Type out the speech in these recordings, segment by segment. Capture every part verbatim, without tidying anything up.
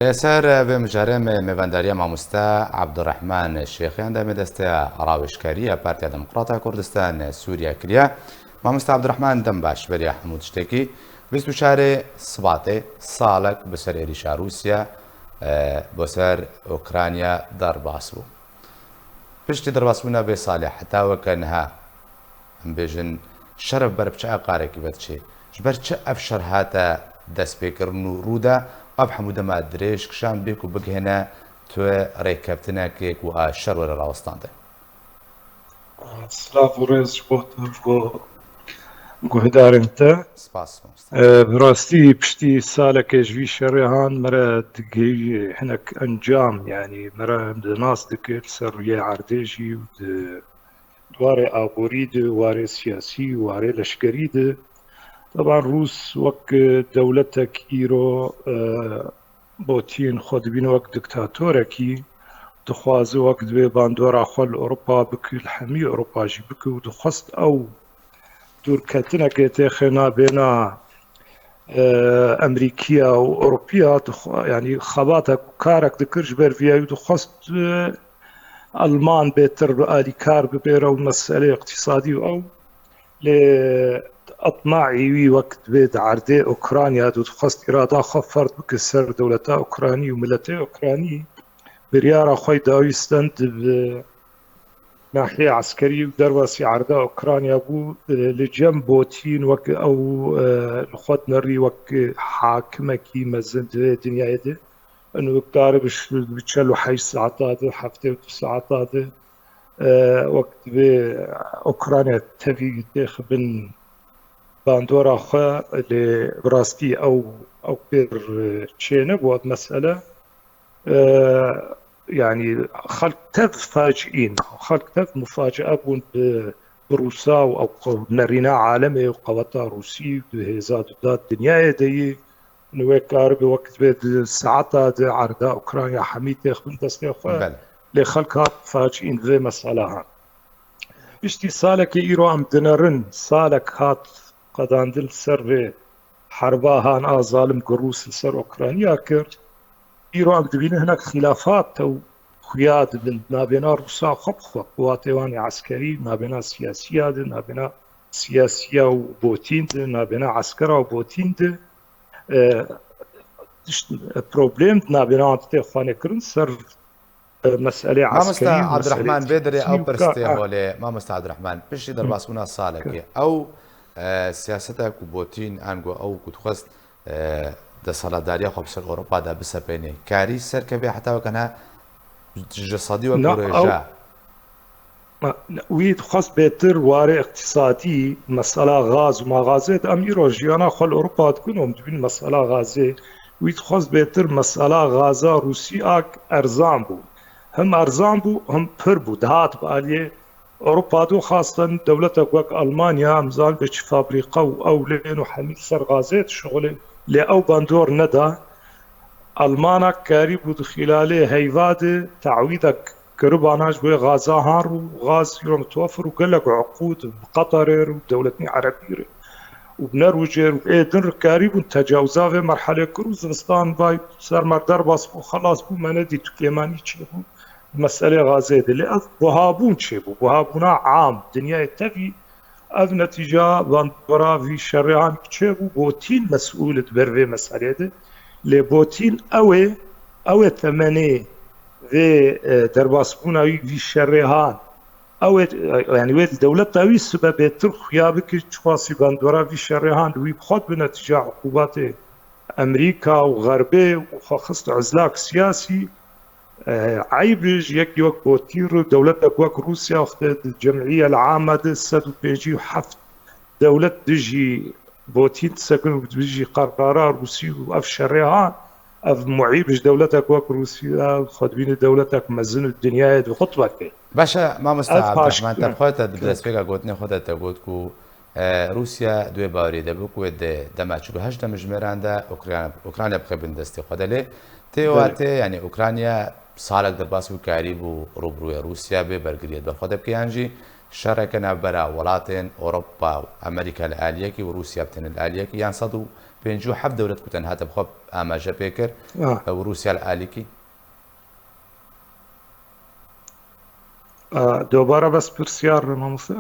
Li ser vê mijarê me mêvendariya mamoste Abdurrahman Şêxiyan de me desteya rawêjkariya Partiya Demokrata Kurdistan Sûriye kiriye. Mamoste Abdurrahman, dem baş. Beriya hemû tiştekî, bîst û çarê Sibatê salek bi ser êrîşa Rûsya, e, bo ser Ukrayna derbas bû. Piştî derbasbûna vê salê heta weke niha, em bêjin, şer ev ber bi çi aqarekî ve diçe? Ji ber çi ev şer hate destpêkirin û rû de ev hemû dema dirêj kişand bê ku bigihêne tu rêkeftinekê ku a şer were rawestandin? Silav û rêz ji bo te, ji bo guhdarên te. Spas, mamoste. E, bi rastî piştî salekê ji vî şerê han me re digihî hinek encam, yanî me re em di nas dikir ser rûyê erdê jî û di warê aborî de, warê siyasî, warê leşkerî de. Teban Rûs wek dewletek îro, e, Botîn xwe dibîne wek diktatorekî, dixwaze wek divê bandora xwe li Ewropa bike, li hemî Ewropa jî bike û dixwest ew dûrketinekê têxe nabêna, e, Emerîkiya û Ewropiya, dixwa-, yanî xebatek û karek dikir ji ber vî yayî û dixwest, e, Alman bêtir bi alîkar bibêre û meselê iqtîsadî û ew. Lê etmaî wî wek divê di erdê Ukrayna de dixwest îrada xwe ferd bike ser dewleta Ukraynî û miletê Ukraynî, biryara xwe dawî stend bi nahiyê eskerî û derbasî erda Ukrayna bû, li cem Botîn wek ew, e, li xwe dinerî wek hakimekî mezin di vê dinyayê de. Û karibe bi çel û heşt saeta de, heftê û du saeta de, e, wek divê Ukrayna tevî têxibin bandora xwe, lê bi rastî ew, ew pêr, e, çênebû ev mesele. E, yanî xelk tev faciîn, xelk tev mufacia bûn bi, bi Rûsa û ew qew-, nerîna alemê û qeweta Rûsî û di hêza duda dinyayê de yî. Wê karibe wek divê di saeta de erda Ukrayna hemî têxibin destê xwe. Belê. Lê xelk hat faciîn vê mesela han. Piştî salekê îro em dinerin, salek hat qedandin li ser vê herba han a zalim ku Rûs li ser Ukrayna kir. Îro em dibînin hinek xîlafat ew xuya dibin nabêna Rûsa xwe bi xwe, quwatê wan ê eskerî, nabêna siyasiya de, nabêna siyasiya û Botîn de, nabêna eskera û Botîn de. E, tişt, e, problem di nabêna wan tê xwanê kirin ser, e, meselê eskerî û meselê siyasî û kar. Mamoste Abdurrahman, vê derê ew pirs tê holê. Mamoste Abdurrahman, piştî derbasbûna salekê, ew, e, siyaseta ku Botîn, ango ew ku dixwest, e, desthilatdariya xwe bi ser Ewropa de bisepênê, karî serkevê heta weke niha ji sedî wek rêje? Wî dixwest bêtir warê iqtîsadî, mesela gaz û maxazê de, em îro jiyana xwe li Ewropa dikin û em dibînin mesela gazê. Wî dixwest bêtir mesela gaza Rûsî ak erzan bû. Him erzan bû, him pir bû. Dihat bi aliyê Ewropa de û xasten dewletek wek Almanya, em zanin bê çi fabrîqa û ewlên û hemî li ser gazê dişixulê. Lê ew bandor neda. Almanak karîbû di xîlalê heyva de te'wîdek kiribana ji bo gaza han rû, gaz îro mitwefir û gelek uqûd bi Qeterê re û dewletên erebî re û bi Nerwicê re û ê din re karîbûn tecawiza vê merhelê kir û zivistan vay ser me derbas bû, xelas bû, me nedît û kêmanî çêbû di meselê gazê de. Lê ev buhabûn çêbû, buhabûna am, dinyayê tevî. Ev netîca bandora vî şerê han çêbû, Botîn mesûl di ber vê meselê de. Lê Botîn ew ê, ew ê temenê vê, e, derbasbûna wî vî şerê han. Ew ê, e, yanî wê dewleta wî sibe bêtir xuya bike, çiqasî bandora vî şerê han li wî bi xwe dibe netîca uqubatê Emerîka û Xerbê û xwe xist izlak siyasî. E, eyb e ji yekî wek Botîn re, dewletek wek Rûsya wextê di cemîyel ame de sed û pêncî û heft dewlet dijî Botîn disekin û dijî qerara Rûsî û ev şerê ha, ev muîb ji dewletek wek Rûsya xwe dibîne dewletek mezin û dinyayê di xutbekê. Baş e, mamoste Abdurrahman, te bi xwe te di destpêka gotinê xwe de te got ku E, Rûsya di wê baweriyê de bû ku wê di dema çil û heşt demjimêran de Ukrayna, Ukrayna bixebin destê xwe de. Lê tê Belê. watê, yanî Ukrayna salek derbas bû, karîbû rûbirûyê Rûsya bê, bergiriyê di ber xwe de bike, yan jî şereke navbera welatên Ewropa û Amerîka li aliyekî û Rûsya bi tenê li aliyekî, yan sed û Pêncî û heft dewlet ku tenha te bi xwe amaje pê kir, Ah. ew Rûsya li alîkî. Ah, dobara bes pirsiyar be, mamoste.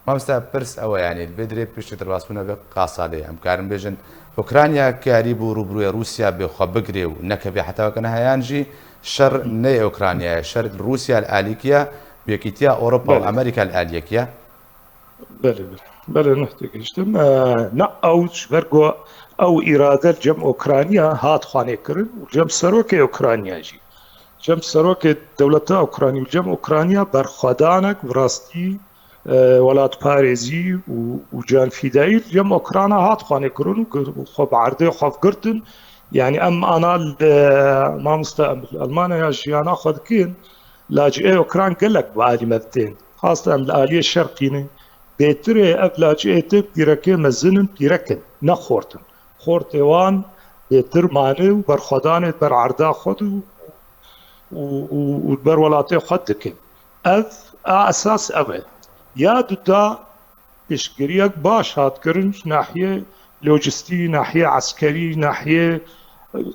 Mamoste, pirs ew e, yanî li vê dirê piştî derbasbûna vê qasadê em karin bêjin, Ukrayna karîbû rûbirûyê Rûsya bê xwe bigirê û nekeve heta weke niha, yan jî şer ne yê Ukraynayê, şer li Rûsya li alîkî ye, Yekîtiya Ewropa û Belê. Amerîka li alîkî ye? Belê, belê. Belê, neh têgihiştim. E, na ew ji ber ku ew îrade li cem Okrayniya hat xwanê kirin û cem serokê Okrayniya jî. Cem serokê dewleta Okrayniya û cem Okrayniya berxwedanek bi rastî, e, welatparêzî û, û canfîdayî li cem Okrayna hat xwanê kirin û gir-, û xwe bi erdê xwe girtin. Yanî em ana li, mamoste, em li Elmanyaya jiyana xwe dikin, laciyê Okrayn gelek bi alî me tên. Xaste em li aliyê şerqî ne. Bêtirê ev laciyê tê pîrekê mezin in, pîrek in, ne xort in. Xortê wan bêtir mane û berxwedanê ber erda xwe di û, û, û, û ber welatê xwe dikin. Ev, a esas ev e. Ya duda piştgiriyek baş hat kirin ji nahiyê lojistî, nahiyê eskerî, nahiyê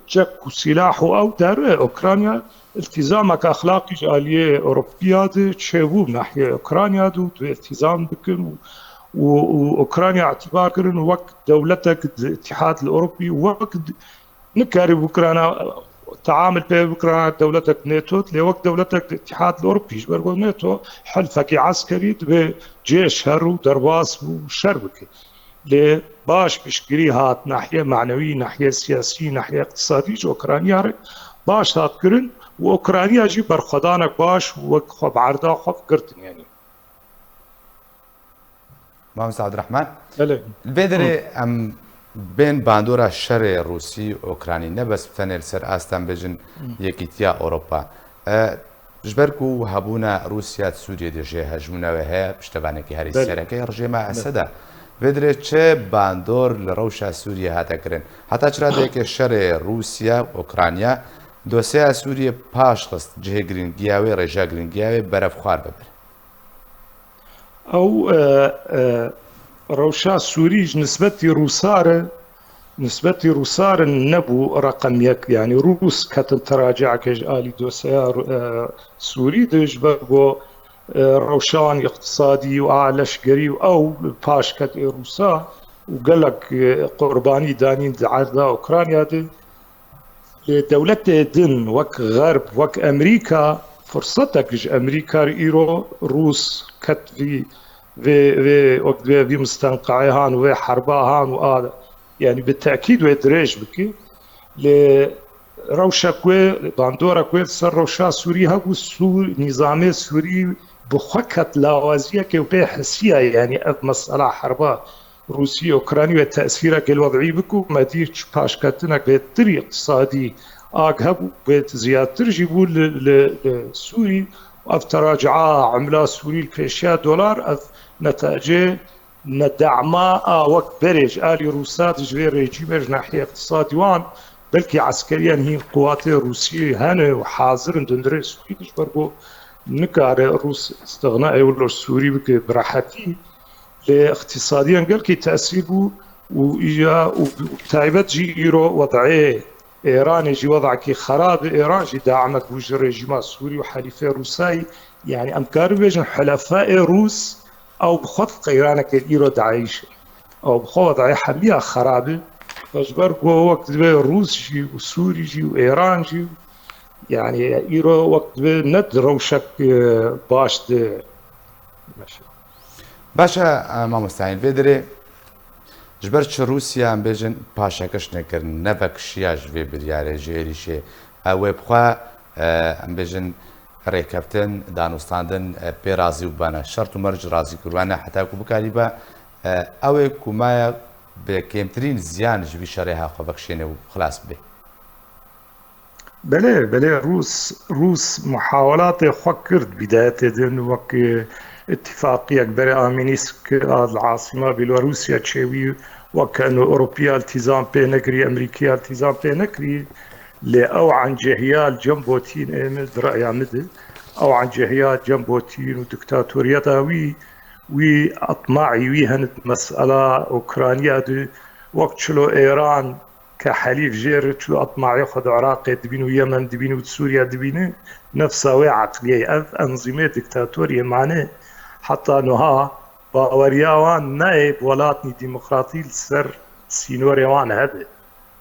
çek û sîlah û ew der e. Ukrayna îltîzamek exlaqî ji aliyê Ewropiya de çêbû nahiyê Ukrayna de û divê îltîzam bikin û, û, û Ukrayna îtibar kirin wek dewletek di Îtîhad Ewropî, wek di-, nikarî bikirana teamil pê bikirana dewletek NATO, lê wek dewletek di Îtîhad Ewropî, ji ber ku NATO helfekî eskerî divê cihê şer û derbas û şer bike. Lê baş piştgirî hat, nahiyê manewî, nahiyê siyasî, nahiyê iqtisadî ji Okrayniya re baş hat kirin û Okrayniya jî berxwedanek baş û wek xwe bi erda xwe girtin, yanî. Mamoste Abdurrahman. Belê. Li vê derê em bên bandora şerê Rûsî û Okraynî ne bes bi tenê li ser asta em bêjin Yekîtiya Ewropa. E, ji ber ku hebûna Rûsya di Sûriyê de jê hejmûna wê heye, piştevanekî herî Belê. sereke ya rejîma Belê. Esed e. Vê derê çi bandor li rewşa Sûriyê hate kirin? Heta çi radeyeke şerê Rûsya û Okrayna dosyeya Sûriyê paş xist, cihê giringiya wê, rêja giringiya wê berevxwar bibin? Ew, e, e, rewşa Sûrî ji nisbetî Rûsa re, nisbetî Rûsa re nebû reqem yek. Yanî Rûs ketin teracieke ji alî dosyeya, e, Sûrî de ji ber ku, e, rewşa wan îqtisadî û a leşkerî û ew paş ket ê Rûsa û gelek, e, qurbanî danîn di erda Okrayna de. Lê dewletê din wek Xerb, wek Amerîka, firsetek ji Amerîka re îro Rûs ket vî, vê, vê, wek vê, vî mistenqayê han û vê herba han û a, yanî bi tekîd wê dirêj bike. Lê rewşek wê, bandorek wê li ser rewşa Sûrî hebû, Sûr-, nîzamê Sûrî bi xwe ket lawaziyekê û pê hesiya, yanî ev mesela herba Rûsî, Okraynî wê tesîrek li wed'î bikû, me dî çi paşketinek bêtir îqtisadî ag hebû, bê ziyadtir jî bû li, li, li Sûrî. Ev teracia umla Sûrî li pêşiya dolar, ev netecê nedama a wek berê ji alî Rûsa di ji vê rejîmê ji nahiyê îqtisadî wan, belkî eskeriyan hîn quwatê Rûsî hene û hazir in di hundirê Sûrî de, ji ber ku nikare Rûs îstixna ê wilo Sûrî bike bi rehetî. Lê îqtisadiyan gelkî tesîr bû û îja û taybet jî îro wed'ê Êranê jî wed'ekî xerab e. Êran jî damek bû ji rejîma Sûrî û helîfê Rûsayî. Yanî em karin bêjin hulefayê Rûs ew bi xwe qeyraneke îro DAIŞ e. Ew bi xwe wed'ê hemiya xerab e. Ji ber ku wek divê Rûs jî û Sûrî jî û Êran jî, yanî îro wek divê ne di rewşek, e, baş de meşe. Baş e, e, mamoste, yanî vê dirê ji ber çi Rûsya, em bêjin, paşekiş nekirin, nevekişiya ji vê biryarê, ji êrîşê? Ew ê bi xwe, e, em bêjin, rêkeftin, danûstandin, e, pê razî bibane. Şert û merc razîkirine heta ku bikarîbe, e, ew ê ku maye bi kêmtirîn ziyan ji vî şerê ha xwe vekişêne û xilas bibe. Belê, belê, Rûs, Rûs muhawelatê xwe kir di bidayetê de, wek, e, îtifaqiyek berê a Mînîsk a li asîma Bîlorûsya çêbû, wek eno Ewropiya îltîzam pê nekirî, Amerîkiya îltîzam pê nekirî, lê ew encehiya li cem Botîn ê min, di reya min de, ew encehiya cem Botîn û diktatoriyeta wî, wî etmaî wî hene di mesela Ukrayniya de, wek çilo Êran ke helîf jê re çilo etmaê xwe di Iraqê dibîn û Yemen dibîn û di Sûriye dibîne, nefsa wê eqliyê, ev enzîmê diktatoriyê mane. Heta nuha baweriya wan nayê bi welatnî demokratî li ser sînorê wan hebe.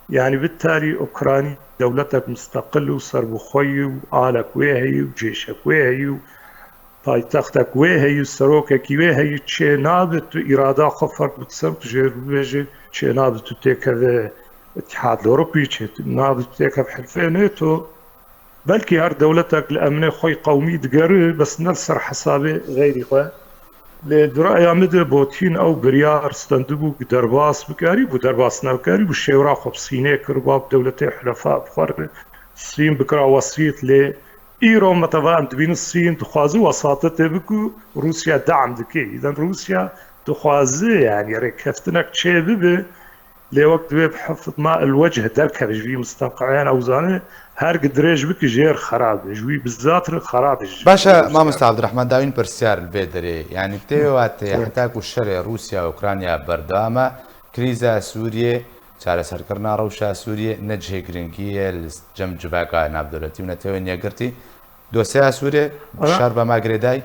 Yanî bitarî Ukraynî dewletek misteqil û serbixwe yî û alek wê heyî û cêşek wê heyî û paytextek wê heyî û serokekî wê heyî, çê nabe tu îrada xwe ferq bide ser tu jê re bibêje, çê nabe tu têkeve Îtîhad Ewropî, çê nabe tu têkeve Hilfê neto. Belkî her dewletek li emnê xwe yî qewmî digere, bes ne li ser hesabê xeyrî xwe. Lê di raya min de Botîn ew biryar stendibû ku derbas bikarî, bû derbas nebikarî, bû şêwra xwe bi Sînê kiribû, bi dewletê hulefa bi xwe re Sîn bikira wesît. Lê îro meteva em dibînin Sîn dixwaze wesatetê biku Rûsya deam dike. Îden Rûsya dixwaze, yanî, rêkeftinek çê bibe. Lê wek divê bi hifd ma el wecih derkeve ji vî mistewqeyan, ew zane her gi dirêj bike jêr xerab e, ji wî bizat re xerab e. Baş e, mamoste Abdurrahman, dawîn pirsyar li vê derê. Yanî tê wate heta ku şerê Rûsya û Ukrayna berdewam e, krîza Sûriyê, çareserkirina rewşa Sûriyê ne cihê giringî ye li cem civaka navdewletî û netewên yekgirtî. Dosyeya Sûriyê şer be ma girêdayî?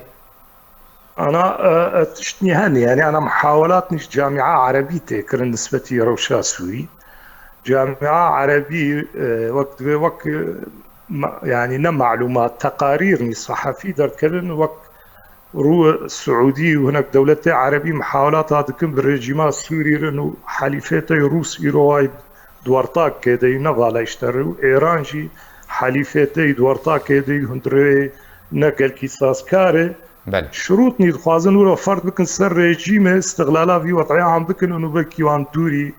Ana, e, e, tiştnî hene, yanî ana mihawelat nîş camia erebî tê kirin nisbetî rewşa Sûrî. Camia erebî, e, wek divê, wek, e, ma-, yanî ne malûmat, teqarîr nî sehefî derdikevin, wek rû Siûdî û hinek dewletê erebî mihawelata dikin bi rejîma Sûrî re û helîfê te Rûs îro wayî di wertak kê de yî, ne vala îşte re û Êran jî helîfê te yî di wertak kê de yî, hundirê ne gelkî sazkar e. Belê. Şirût nî dixwazin wilo ferq bikin ser rejîmê, istiqlala vî wed'ê am bikin û belkî wan dûrî,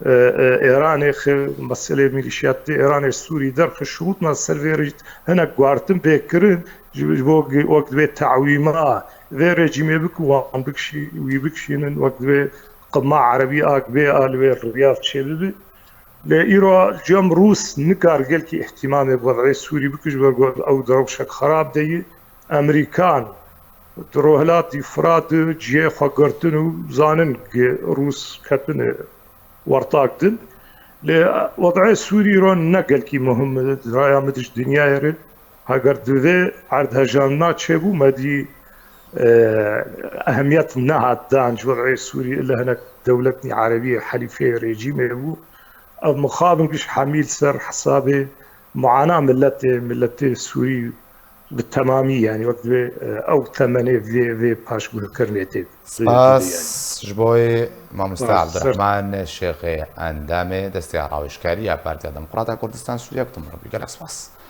e, e, Êranê xi, meselê mîlîşiyatê Êranê Sûrî derxi şirût na ser vê rejî hinek guartin bê kirin, ji, ji bo gi-, wek divê te'wîma vê rejîmê bikin, wan bikişî-, wî bikişînin, wek divê qima erebî a bê a li wê riyav çêbibe. Lê îro cem Rûs nikar gelkî îhtîmamê bi wed'ê Sûrî bike, ji ber ku ew di rewşek xerab de ye. Emerîkan di Rohilatî Firat de cihê xwe girtin û zanin ku Rûs ketine wertak din. Lê wed'ê Sûrî îro ne gelkî muhim e, di raya min de ji dinyayê re. Heger divê erdhejandina çêbû, me dî, e, ehemiyet nehat dan ji wed'ê Sûrî, ille hinek dewletnî erebî helîfeyê rejîmê bû. Ev mixabin giş hemî li ser hesabê muana miletê, miletê Sûrî bi temamî, yanî wek divê, e, ew temenê vê, vê paşguhkirinê tê. Spas ji bo wê mamoste Abdurrahman Şêxê, endamê destê rawêjkarî ya Partiya Demokrata Kurdistan Sûriye, ku tu min re bûyî. Gelek spas.